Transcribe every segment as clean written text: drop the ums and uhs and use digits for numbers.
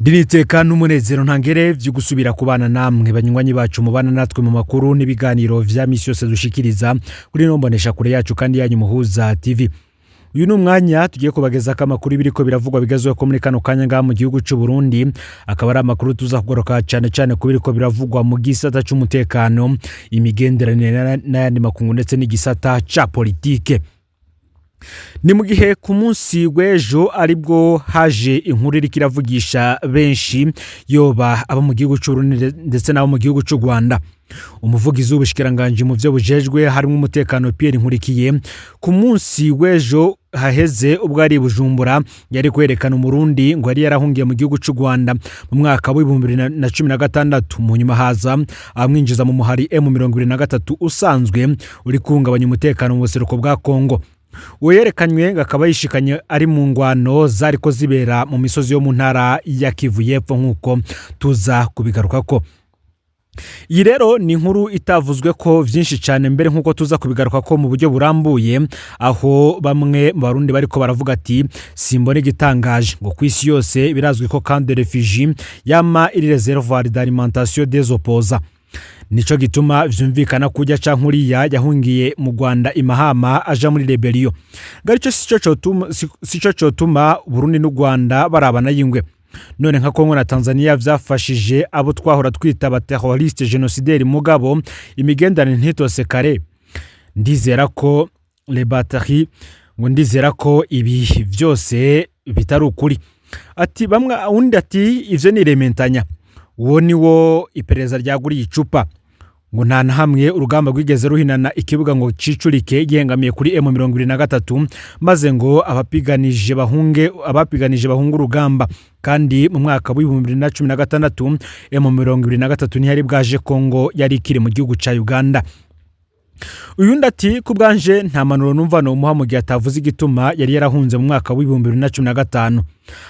Ndiriteka n'umunezero ntangere vyo gusubira kubana namwe banywanyi bacu mubana natwe mu makuru n'ibiganiro vya misi yose dushikiriza kuri ino mbonesha kure yacu kandi yanyu Muhuza TV. Uyu ni umwanya tugiye kubagezako amakuru biriko biravugwa bigezweho ko muri kano kanya ngaha mu gihugu c'u Burundi, akaba ari amakuru tuza kugaruka cane cane ku biriko biravugwa mu gisata c'umutekano, imigenderanire n'ayandi makungu ndetse n'igisata ca politike. Ni mu gihe ku munsi w'ejo aribwo haje inkuru iriko iravugisha benshi, yoba abo mu gihugu c'u Burundi ndetse n'abo mu gihugu c'u Rwanda. Umuvugizi w'ubushikiranganji mu vyo bujejwe harimwo umutekano, Pierre Nkurikiye, ku munsi w'ejo haheze ubwo ari i Bujumbura yari kwerekana Umurundi ngo yari yarahungiye mu gihugu c'u Rwanda mu mwaka w'2016, mu nyuma haza amwinjiza mu muhari M23 usanzwe uri kuhungabanya umutekano mu buseruko bwa Kongo. Uwo yerekanywe akaba yishikanye ari mu ngwano zariko zibera mu misozi yo mu ntara ya Kivu y'Epfo, nk'uko tuza kubigarukako. Iyi rero ni inkuru itavuzwe ko vyinshi cyane mbere, nk'uko tuza kubigaruka ko mu buryo burambuye, aho bamwe mu Barundi bariko baravuga ati: "Simbona igitangaje ngo ku isi yose birazwi ko camp de réfugiés yama iri réservoir d'alimentation des opposants, nico gituma vyumvikana kujya canke uriya yahungiye mu Rwanda imahama aja muri rébellion." Ngarico sico cotuma Burundi n'u Rwanda barabana y'ingwe. None nka Kongo na Tanzania vyafashije abo twahora twita aba terroriste génocidaire, mugabo imigenderanire ntitose kare. Ndizera ko les batteries ngo ndizera ko ibi vyose bitari ukuri. Ati bamwe, undi ati: "Ivyo ni rementanya, uwo ni wo iperereza ryaguriye icupa." Ngo nta na hamwe urugamba rwigeze ruhinana ikibuga ngo cicurike gihengamiye kuri M23, maze ngo abapiganije bahunge urugamba. Kandi mu mwaka w'2016 M23 ntiyari bwaje Kongo, yari ikiri mu gihugu ca Uganda. Uyundi ati: "Ku bwanje nta manuro numva nomuha mu gihe atavuze igituma yari yarahunze mu mwaka w'2015.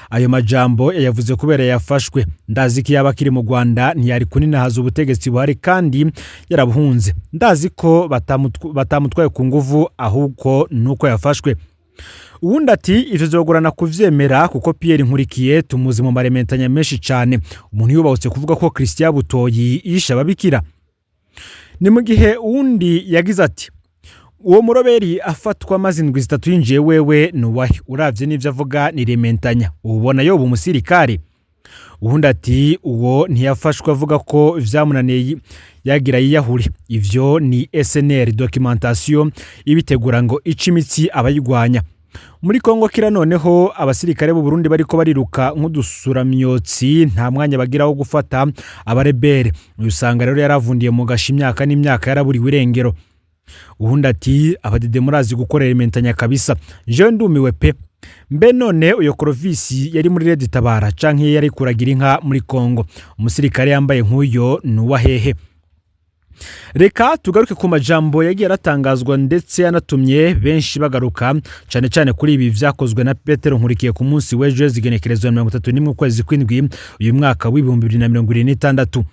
Ayo majambo yayavuze kubera yafashwe. Ndazi ko yaba akiri mu Rwanda ntiyari kuninahaza ubutegetsi buhari kandi yarabuhunze. Ndazi ko batamutwaye ku nguvu, ahubwo nuko yafashwe." Uwundi ati: "Ivyo vyogorana kuvyemera kuko Pierre Nkurikiye tumuzi mu marementanya menshi cane. Umuntu yubahutse kuvuga ko Christian Butoyi yishe ababikira." Ni mu gihe uwundi yagize ati: "Uwo muroberi afatwa maze indwi 3 yinjiye wewe nuwahe? Uravye n'ivyo avuga ni rementanya, ubona yoba umusirikare?" Uwundi ati: "Uwo ntiyafashwe avuga ko vyamunaniye yagira yiyahure. Ivyo ni SNR documentation ibitegura ngo ice imitsi abayigwanya muri Kongo." Kira noneho abasirikare b'u Burundi bariko bariruka nk'udusuramyotsi, nta mwanya bagira wo gufata abarebere. Uyu usanga rero yaravundiye mu gashi imyaka n'imyaka, yaraburiwe irengero. Uwundi ati: "Abadede murazi gukorera imentanya kabisa, jewe ndumiwe pe. Mbe none uyo Clovis yari muri Red Tabara canke yari kuragira inka muri Kongo? Umusirikare yambaye nk'uyo nuwa hehe?" Reka tugaruke ku majambo yagiye aratangazwa ndetse yanatumye benshi bagaruka cyane cyane kuri ibi vyakozwe na Petero Nkurikiye ku munsi w'ejo, zigenekerezwa 31 ukwezi kw'indwi uyu mwaka w'2026.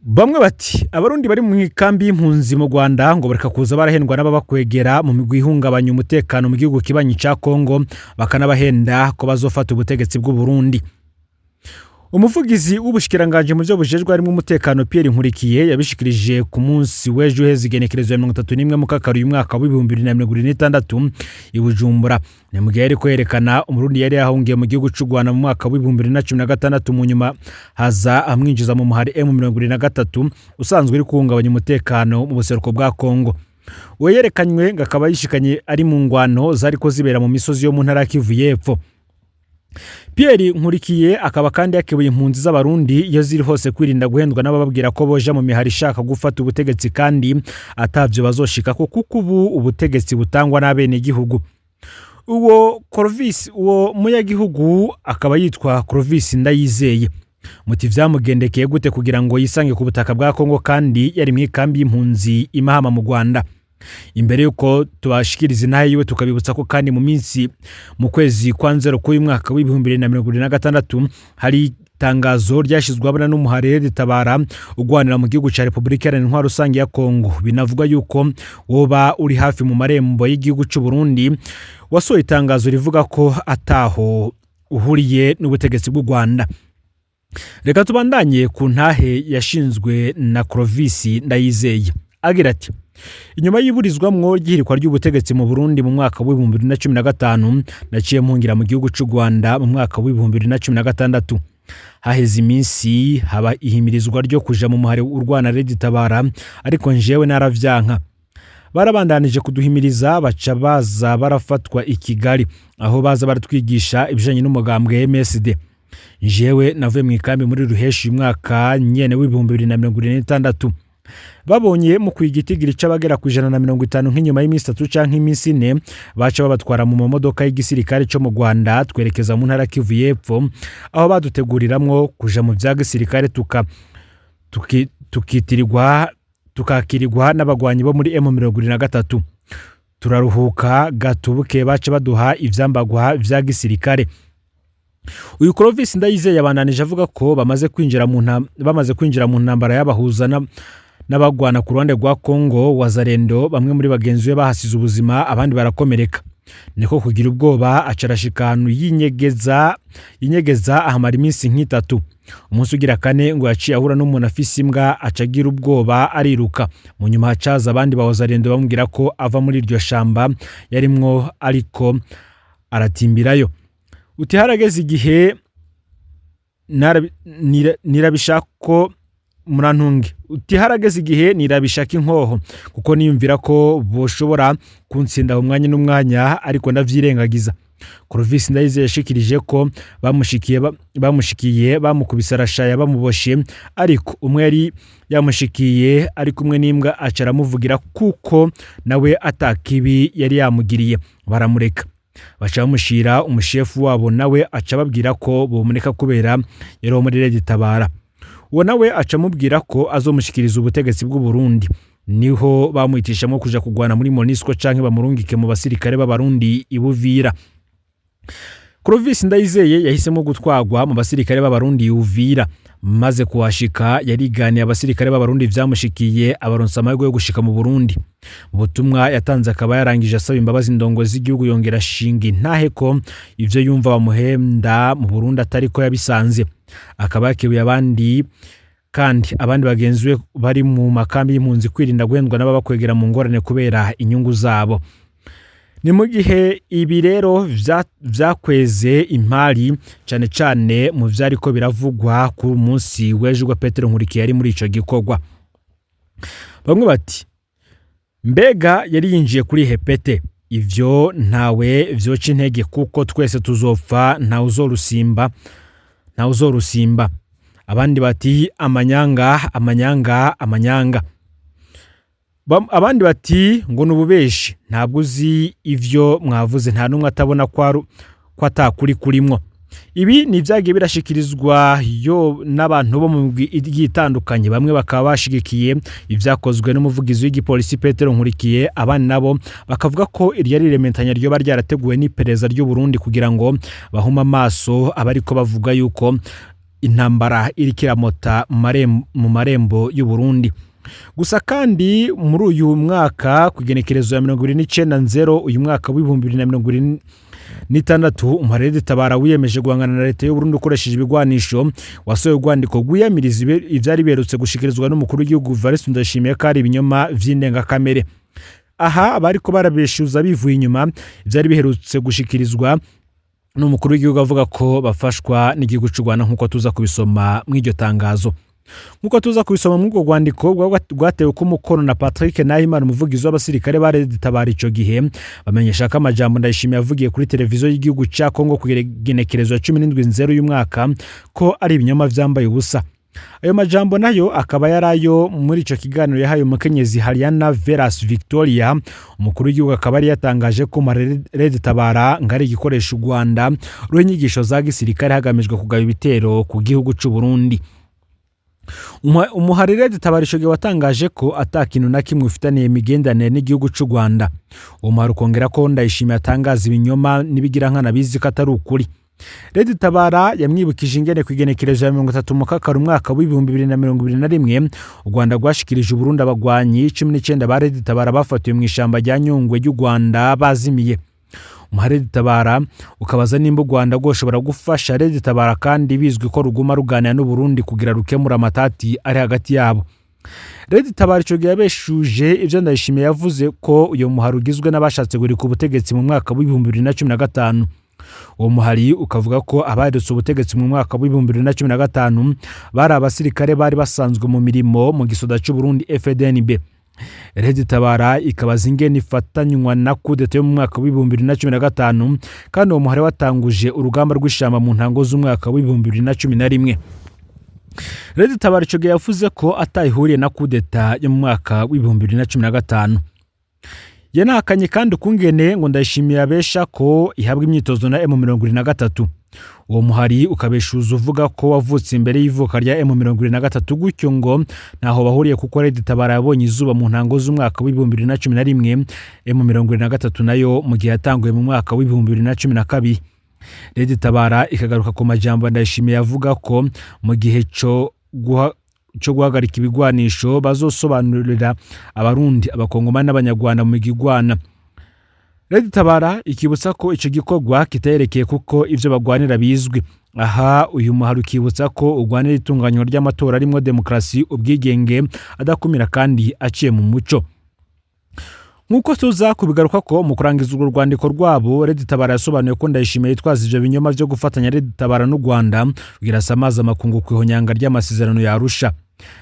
Bamwe bati: "Abarundi bari mu ikambi y'impunzi mu Rwanda ngo bareka kuza barahendwa n'ababakwegera mu migwi ihungabanya umutekano mu gihugu kibanyi ca Kongo, bakanabahenda ko bazofata ubutegetsi bw'u Burundi." Umuvugizi w'ubushikiranganji mu byo bujejwe harimo umutekano, Pierre Nkurikiye, yabishikirije ku munsi w'ejo uheze, igenekerezo ya 31 Mukakaru uyu mwaka w'2026 i Bujumbura. Ni mu gihe yariko yerekana Umurundi yari yahungiye mu gihugu c'u Rwanda mu mwaka w'2016, mu nyuma haza amwinjiza mu muhari M23 usanzwe uri kuhungabanya umutekano mu buseruko bwa Kongo. Uwo yerekanywe ngo akaba yishikanye ari mu ngwano zariko zibera mu misozi yo mu ntara ya Kivu y'Epfo. Pierre Nkurikiye akaba kandi yakebuye impunzi z'Abarundi iyo ziri hose kwirinda guhendwa n'abababwira ko boja mu mihari ishaka gufata ubutegetsi kandi atavyo bazoshikako, kuko ubu ubutegetsi butangwa n'abenegihugu. Uwo Clovis, uwo munyagihugu akaba yitwa Clovis Ndayizeye. Muti: "Vyamugendekeye gute kugira ngo yisange ku butaka bwa Kongo kandi yari mu ikambi y'impunzi i Mahama mu Rwanda?" Imbere yuko tubashikiriza intahe yiwe, tukabibutsa ko kandi mu minsi mu kwezi kwa Nzero k'uyu mwaka w'2026 hari itangazo ryashyizwe ahabona n'umuhari Tabara ugwanira mu gihugu cya Repubulika Iharanira Intwaro Rusange ya Kongo, binavugwa yuko woba uri hafi mu marembo y'igihugu cy'u Burundi, wasohoye itangazo rivuga ko ataho uhuriye n'ubutegetsi bw'u Rwanda. Reka tubandanye ku ntahe yashinzwe na Clovis Ndayizeye, agira ati: "Inyuma y'iburizwamwo ry'ihirikwa ry'ubutegetsi mu Burundi mu mwaka w'2015, naciye mpungira mu gihugu c'u Rwanda mu mwaka w'2016. Haheze iminsi haba ihimirizwa ryo kuja mu muhari urwana Red Tabara, ariko njewe naravyanka. Barabandanije kuduhimiriza, baca baza barafatwa i Kigali, aho baza baratwigisha ibijanye n'umugambwe MSD. Jewe navuye mu ikambi muri Ruheshi uyu mwaka nyene w'2026. Babonye mu kwiga igitigiri c'abagera ku 150, nk'inyuma y'iminsi 3 canke iminsi 4, baca babatwara mu mamodoka y'igisirikare co mu Rwanda, twerekeza mu ntara Kivu y'Epfo, aho baduteguriramwo kuja mu vya gisirikare, tukitirirwa tukakirirwa n'abagwanyi bo muri M23. Turaruhuka gatubuke, baca baduha ivyambagwa vya gisirikare." Uyu Clovis Ndayizeye yabandanije avuga ko bamaze kwinjira mu ntambara y'abahuza n'abagwana ku ruhande rwa Congo Wazalendo, bamwe muri bagenzi be bahasize ubuzima, abandi barakomereka. Niko kugira ubwoba, aca arashika ahantu yinyegeza, ahamara iminsi nk'itatu. Umunsi ugira kane ngo yaciye ahura n'umuntu afise imbwa, aca agira ubwoba ariruka. Mu nyuma hacaza abandi ba Wazalendo, bamubwira ko ava muri iryo shamba yarimwo, ariko aratimbirayo. Uti: "Harageze igihe nirabishaka ko murantunge." Uti: "Harageze igihe nirabishaka inkoho, kuko niyumvira ko boshobora kuntsinda umwanya n'umwanya, ariko ndavyirengagiza." Clovis Ndayizeye yashikirije ko bamushikiye bamukubise arashaya, bamuboshe, ariko umwe yari yamushikiye ari kumwe n'imbwa aca aramuvugira, kuko nawe atakibi yari yamugiriye, baramureka. Baca bamushira umushefu wabo, nawe aca ababwira ko bomureka kubera yari uwo muri Red Tabara. Uwo nawe aca amubwira ko azomushikiriza ubutegetsi bw'u Burundi. Niho bamuhitishamo kuja kugwana muri MONUSCO canke bamurungike mu basirikare b'Abarundi i Buvira. Clovis Ndayizeye yahisemo gutwagwa mu basirikare b'Abarundi i Uvira. Maze kuhashika, yariganiye abasirikare b'Abarundi vyamushikiye, abaronsa amahirwe yo gushika mu Burundi. Mu butumwa yatanze, akaba yarangije asaba imbabazi indongozi z'igihugu, yongera ashinga intahe ko ivyo yumva bamuhenda mu Burundi atari ko yabisanze. Akaba yakebuye abandi kandi abandi bagenzi be bari mu makambi y'impunzi kwirinda guhendwa n'ababakwegera mu ngorane kubera inyungu zabo. Ni mu gihe ibi rero vyakweze impari cane cane mu vyariko biravugwa ku munsi w'ejo ubwo Petero Nkurikiye yari muri ico gikorwa. Bamwe bati: "Mbega yari yinjiye kuri hepete? Ivyo ntawe vyoca intege, kuko twese tuzopfa, ntawe uzorusimba, ntawe uzorusimba." Abandi bati: "Amanyanga, amanyanga, amanyanga." Abandi bati ngo ni ububeshi, ntabwo uzi ivyo mwavuze, nta n'umwe atabona ko atakuri kurimwo. Ibi ni ibyagiye birashikirizwa yo n'abantu bo mu migwi igiye itandukanye. Bamwe bakaba bashigikiye ibyakozwe n'umuvugizi w'igipolisi Petero Nkurikiye, abandi nabo bakavuga ko iryo ari irementanya ryoba ryarateguwe n'iperereza ry'u Burundi kugira ngo bahume amaso abariko bavuga yuko intambara iriko iramota mu marembo y'u Burundi. Gusa kandi muri uyu mwaka, ku igenekerezo ya 29/0 uyu mwaka w'2026, umuhari Tabara wiyemeje guhangana na leta y'u Burundi ukoresheje ibigwanisho wasohoye urwandiko rwiyamiriza ivyari biherutse gushikirizwa n'umukuru w'igihugu Evariste Ndayishimiye, ko ari ibinyoma vy'indengakamere. Aha bariko barabeshuza bivuye inyuma ivyari biherutse gushikirizwa n'umukuru w'igihugu avuga ko bafashwa n'igihugu c'u Rwanda, nk'uko tuza kubisoma mw'iryo tangazo. Nk'uko tuza kubisoma muri urwo rwandiko rwatewe ko umukono na Patrick Nahimana, umuvugizi w'abasirikare ba Tabara ico gihe, bamenyesha ko amajambo Ndayishimiye yavugiye kuri televiziyo y'igihugu ca Kongo ku igenekerezo ya 17/0 y'umwaka ko ari ibinyoma vyambaye ubusa. Ayo majambo nayo akaba yari ayo muri ico kiganiro yahaye umukenyezi Hariana Veras Victoria. Umukuru w'igihugu akaba yari yatangaje ko Red Tabara ngo ari igikoresho u Rwanda ruha inyigisho za gisirikare hagamijwe kugaba ibitero ku gihugu c'u Burundi. Umuhari Red Tabara ico gihe watangaje ko ata kintu na kimwe ufitaniye imigenderanire n'igihugu c'u Rwanda. Uwo muhari ukongera ko Ndayishimiye atangaza ibinyoma n'ibigirankana, bizi ko atari ukuri. Red Tabara yamwibukije ingene ku igenekerezo ya 30 Mukakaro umwaka w'2021 u Rwanda rwashikirije Uburundi abagwanyi 19 ba Red Tabara bafatiwe mu ishamba rya Nyungwe ry'u Rwanda bazimiye. Umuhari Tabara ukabaza nimba u Rwanda rwoshobora gufasha Red Tabara kandi bizwi ko ruguma ruganira n'u Burundi kugira rukemura amatati ari hagati yabo. Red Tabara ico gihe yabeshuje ivyo Ndayishimiye yavuze ko uyo muhari ugizwe n'abashatse guhirika ubutegetsi mu mwaka w'2015. Uwo muhari ukavuga ko abaherutse ubutegetsi mu mwaka w'2015 bari abasirikare bari basanzwe mu mirimo mu gisoda c'u Burundi FDNB. Red Tabara ikabaza ingene ifatanywa na kudeta yo mu mwaka w'2015 kandi uwo muhari watanguje urugamba rw'ishamba mu ntango z'umwaka w'2011. Red Tabara ico gihe yavuze ko atayihuriye na kudeta yo mu mwaka w'2015. Yanahakanye kandi ukungene ngo Ndayishimiye abesha ko ihabwa imyitozo na M23. Uwo muhari ukabeshuza uvuga ko wavutse imbere y'ivuka rya M23, gutyo ngo ntaho bahuriye kuko Red Tabara yabonye izuba mu ntango z'umwaka w'2011, M23 nayo mu gihe yatanguye mu mwaka w'2012. Red Tabara ikagaruka ku majambo Ndayishimiye avuga ko mu gihe cyo guhagarika ibigwanisho bazosobanurira Abarundi, Abakongomani n'Abanyarwanda mu migigwana. Red Tabara ikibutsa ko ico gikorwa kitayerekeye kuko ivyo bagwanira bizwi. Aha uyu muhari ukibutsa ko ugwanira itunganywa ry'amatora arimwo demokarasi, ubwigenge, adakumira kandi aciye mu muco. Nk'uko tuza kubigaruka ko mu kurangiza urwo rwandiko rwabo, Red Tabara yasobanuye ko Ndayishimiye yitwaza ivyo binyoma vyo gufatanya Red Tabara n'u Rwanda kugira asamaze amakungu ku ihonyanga ry'amasezerano ya Arusha.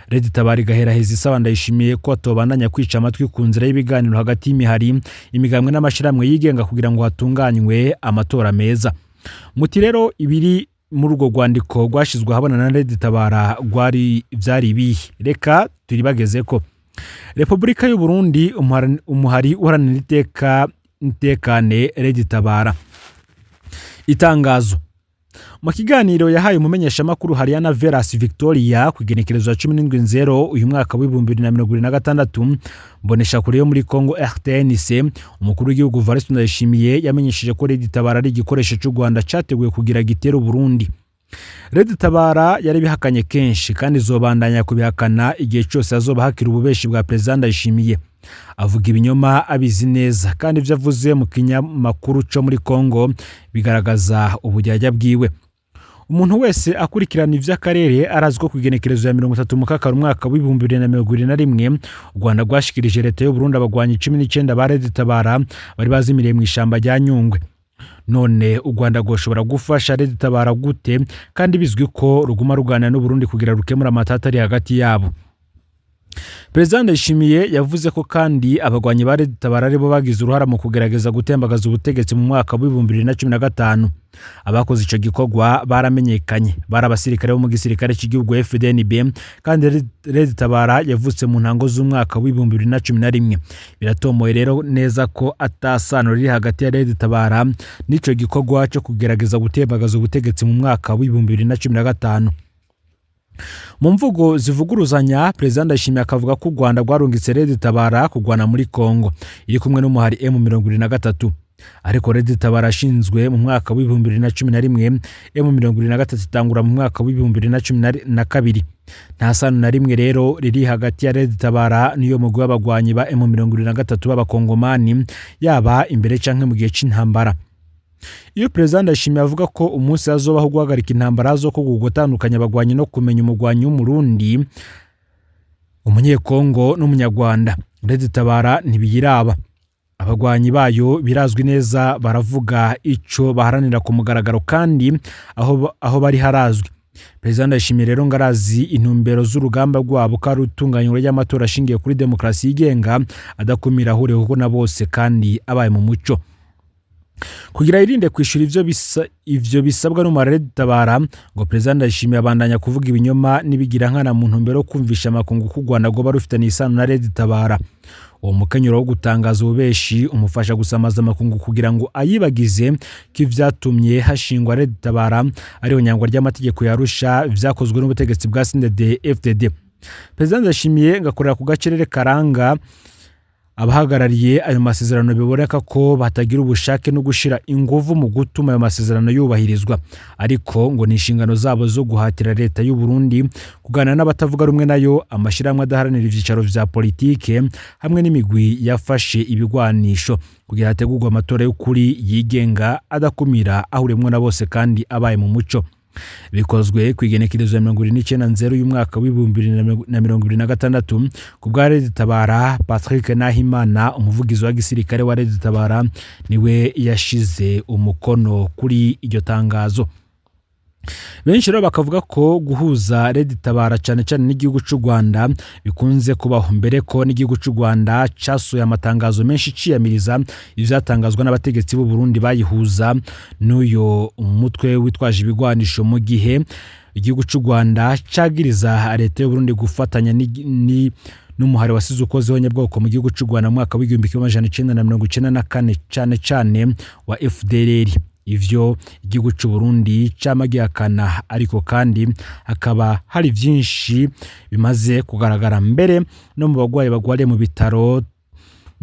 Red Tabara igaheraheza isaba Ndayishimiye ko atobandanya kwica amatwi ku nzira y'ibiganiro hagati y'imihari, imigambwe n'amashirahamwe yigenga kugira ngo hatunganywe amatora meza. Muti rero ibiri muri urwo rwandiko rwashizwe ahabona na Red Tabara rwari vyari ibihe? Reka turibageze ko Repubulika y'u Burundi, umuhari uharanira iteka nitekane Red Tabara. Itangazo. Mu kiganiro yahaye umumenyeshamakuru Hariana Veras Victoria ku igenekerezo ya 17/0 uyu mwaka w'2026, mbonesha kure yo muri Congo RTNC, umukuru w'igihugu Evariste Ndayishimiye yamenyesheje ko Red Tabara ari igikoresho cy'u Rwanda cyateguwe kugira gitere Burundi. Red Tabara yari bihakanye kenshi kandi izobandanya kubihakana igihe cyose azoba hakiri ububeshi bwa President Ndayishimiye. Avuga ibinyoma abizi neza, kandi ibyo avuze mu kinyamakuru cyo muri Congo bigaragaza ubujyajya bwiwe. Umuntu wese akurikirana ivy'akarere arazi ko ku igenekerezo ya 30 Mukakaro umwaka w'2021 u Rwanda rwashikirije leta y'u Burundi abagwanyi 19 ba Red Tabara bari bazimiriye mu ishamba rya Nyungwe. None u Rwanda rwoshobora gufasha Red Tabara gute kandi bizwi ko ruguma ruganira n'u Burundi kugira rukemura amatata ari hagati yabo? Perezida Ndayishimiye yavuze ko kandi abagwanyi ba Red Tabara aribo bagize uruhara mu kugerageza gutembagaza ubutegetsi mu mwaka w'2015. Abakoze ico gikorwa baramenyekanye, bari abasirikare bo mu gisirikare cy'igihugu FDNB, kandi Red Tabara yavutse mu ntango z'umwaka w'2011. Biratomoye rero neza ko atasano riri hagati ya Red Tabara n'ico gikorwa cyo kugerageza gutembagaza ubutegetsi mu mwaka w'2015. Mu mvugo zivuguruzanya, Perezida Ndayishimiye akavuga ko u Rwanda rwarungitse Red Tabara kurwana muri Congo iri kumwe n'umuhari M23, ariko Red Tabara ashinzwe mu mwaka w'2011, M23 itangura mu mwaka w'2012. Nta sano na rimwe rero riri hagati ya Red Tabara n'iyo mugwi w'abagwanyi ba M23 b'abakongomani, yaba imbere canke mu gihe c'intambara. Iyo Perezida Ndayishimiye avuga ko umunsi hazobaho guhagarika intambara zo gutandukanya abagwanyi no kumenya umugwanyi w'Umurundi, Umunyekongo n'Umunyarwanda, Red Tabara ntibiyiraba. Abagwanyi bayo birazwi neza, baravuga ico baharanira ku mugaragaro kandi aho bari harazwi. Perezida Ndayishimiye rero ngo arazi intumbero z'urugamba rwabo, ko ari itunganywa ry'amatora ashingiye kuri demokarasi yigenga, adakumira, ahuriweho na bose kandi abaye mu muco. Kugira yirinde kwishura ivyo bisabwa n'umuhari Red Tabara, ngo Perezida Ndayishimiye abandanya kuvuga ibinyoma n'ibigira nkana mu ntumbero yo kumvisha amakungu ko u Rwanda rwoba rufitanye isano na Red Tabara. Uwo mukenyero wo gutangaza ububeshi umufasha gusamaza amakungu kugira ngo ayibagize ko ivyatumye hashingwa Red Tabara ariho nyangwa ry'amategeko ya Arusha vyakozwe n'ubutegetsi bwa CNDD FDD. Perezida Ndayishimiye ngakorera ku gacerere karanga Abahagarariye ayo masezerano biboneka ko batagira ubushake no gushira inguvu mu gutuma ayo masezerano yubahirizwa, ariko ngo ni inshingano zabo zo guhatira leta y'u Burundi kuganira n'abatavuga rumwe nayo, amashyirahamwe adaharanira ivyicaro vya politike hamwe n'imigwi yafashe ibigwanisho, kugira hategurwe amatora y'ukuri yigenga, adakumira, ahuriyemwo na bose kandi abaye mu muco. Bikozwe ku igenekerezo ya 29 Nzero y'umwaka w'2026. Ku bwa Red Tabara, Patrick Nahimana, umuvugizi wa gisirikare wa Red Tabara, niwe yashize umukono kuri iryo tangazo. Benshi rero bakavuga ko guhuza Red Tabara cyane cyane n'igihugu cy'u Rwanda bikunze kubaho, mbere ko n'igihugu cy'u Rwanda cyasohoye amatangazo menshi ciyamiriza ivyatangazwa n'abategetsi b'u Burundi bayihuza n'uyo mutwe witwaje ibigwanisho, mu gihe igihugu cy'u Rwanda cagiriza leta y'u Burundi gufatanya n'umuhari wasize ukoze nyabwoko mu gihugu cy'u Rwanda mu mwaka w'1994, cyane cyane wa FDLR. Ivyo igihugu cy'u Burundi cama gihakana, ariko kandi hakaba hari vyinshi bimaze kugaragara, mbere no mu bagwayi bagwariye mu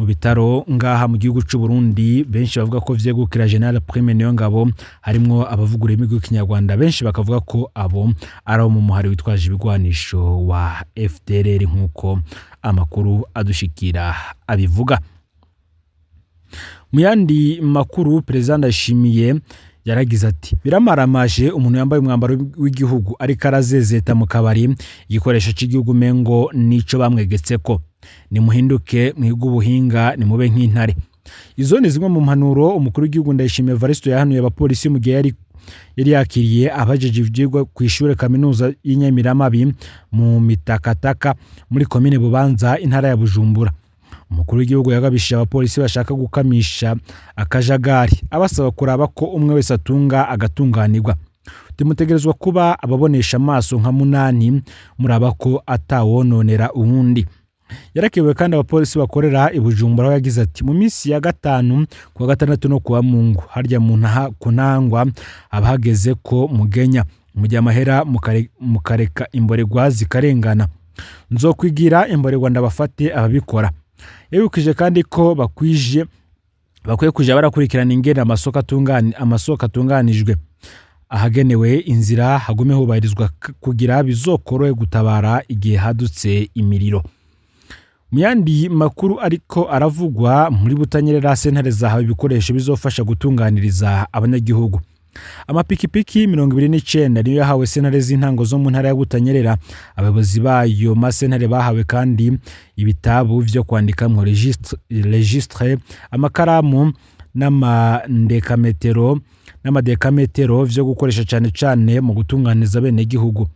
bitaro ngaha mu gihugu cy'u Burundi, benshi bavuga ko vyegukira General Prime Niyongabo, harimwo abavuga ururimi rw'ikinyarwanda, benshi bakavuga ko abo ari abo mu muhari witwaje ibigwanisho wa FDLR, nk'uko amakuru adushikira abivuga. Mu yandi makuru, Perezida Ndayishimiye yaragize ati: "Biramaramaje umuntu yambaye umwambaro w'igihugu ariko arazezeta mu kabari, igikoresho cy'igihugu mengo nico bamwegetseko. Nimuhinduke, mwige ubuhinga, nimube nk'intare." Izo ni zimwe mu mpanuro umukuru w'igihugu Ndayishimiye Evariste yahanuye abapolisi mu gihe yari yakiriye abajeje ivyigwa ku ishure kaminuza y'Inyamiramabi mu Mitakataka muri komine Bubanza, intara ya Bujumbura. Umukuru w'igihugu yagabishije abapolisi bashaka gukamisha akajagari, abasaba kuraba ko umwe wese atunga agatunganirwa. Timutegerezwa kuba ababonesha amaso nka munani, muraba ko atawononera uwundi. Yarakebuye kandi abapolisi bakorera i Bujumbura, aho yagize ati: "Mu minsi ya gatanu, kuwa gatandatu no kuwa Mungu, harya mu ku ntangwa haba hageze ko mugenya mujya amahera, mukareka imborerwa zikarengana. Nzokwigira imborerwa ndabafate ababikora." Yabibukije kandi ko bakwiye kuja barakurikirana ingene amasoko atunganijwe, ahagenewe inzira hagume hubahirizwa kugira bizokorohe gutabara igihe hadutse imiriro. Mu yandi makuru ariko aravugwa muri Butanyerera, sentare zahawe ibikoresho bizofasha gutunganiriza abanyagihugu. Amapikipiki 29 niyo yahawe sentare z'intango zo mu ntara ya Butanyerera. Abayobozi bayo masentare bahawe kandi ibitabu vyo kwandikamwo, registre, amakaramu n'amadekametero vyo gukoresha cane cane mu gutunganiza bene gihugu.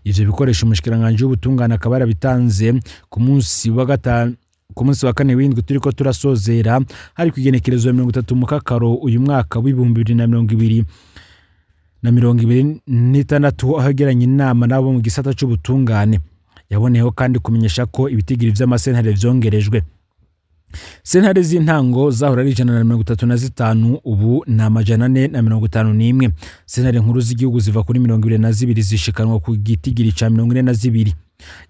Ivyo bikoresho umushikiranganji w'ubutungane akaba yarabitanze ku munsi wa gatanu, ku munsi wa kane w'indwi turiko turasozera, hari ku igenekerezo ya 30 Mukakaro uyu mwaka w'2026, aho yagiranye inama n'abo mu gisata c'ubutungane. Yaboneyeho kandi kumenyesha ko ibitigiri vy'amasentare vyongerejwe. Sentare z'intango zahora ari 135, ubu ni 451. Sentare nkuru z'igihugu ziva kuri 22 zishikanwa ku gitigiri ca 42.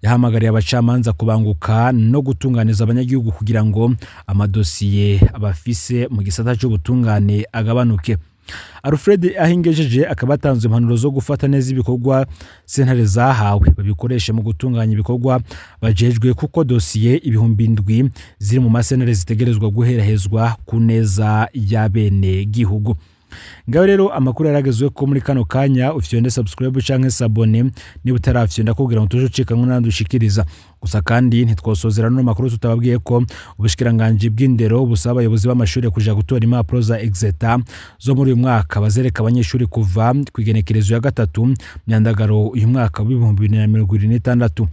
Yahamagariye abacamanza kubanguka no gutunganiza abanyagihugu kugira ngo amadosiye abafise mu gisata c'ubutungane agabanuke. Alfred Ahingejeje akaba yatanze impanuro zo gufata neza ibikorwa sentare zahawe, babikoreshe mu gutunganya ibikorwa bajejwe, kuko dosiye 7000 ziri mu masentare zitegerezwa guherahezwa ku neza y'abene gihugu. Ngaho rero amakuru yaragezwe ko muri kano kanya. Ufyonde subscribe canke s'abonner niba utarafyonda kugira ngo tuje ucikanwe n'andi ushikiriza. Gusa kandi ntitwosozera no makuru tutababwiye ko ubushikiranganji bw'indero busaba abayobozi b'amashuri kuja gutora impapuro za exeta zo muri uyu mwaka, bazereka abanyeshuri kuva ku igenekerezo ya 3 Myandagaro uyu mwaka w'2026.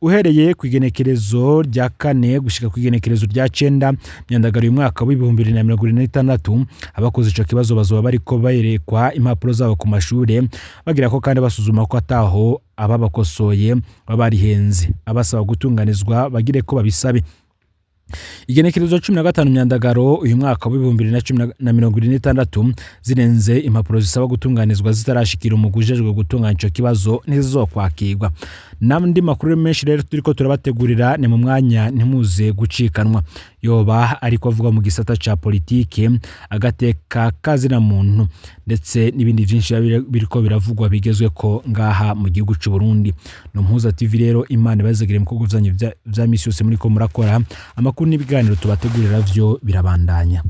Uhereye ku igenekerezo rya 4 gushika ku igenekerezo rya 9 Myandagaro uyu mwaka w'2026, abakoze ico kibazo bazoba bariko berekwa impapuro zabo ku mashure, bagira ko kandi basuzuma ko ataho ababakosoye baba barihenze. Abasaba gutunganizwa bagire ko babisabe. Igenekerezo 15 Myandagaro uyu mwaka w'2026 zirenze, impapuro zisaba gutunganizwa zitarashikira umugwi ujejwe gutunganya ico kibazo ntizizokwakirwa. N'andi makuru menshi rero turiko turabategurira ni mu mwanya, ntimuze gucikanwa. Yoba ariko avuga mu gisata ca politike, agateka kazina muntu, ndetse n'ibindi vyinshi biba biriko biravugwa bigezweko ngaha mu gihugu c'u Burundi. No Muhuza TV rero, Imana ibazigire mu bikorwa vyanyu vya misi yose muriko murakora. Amakuru n'ibiganiro tubategurira vyo birabandanya.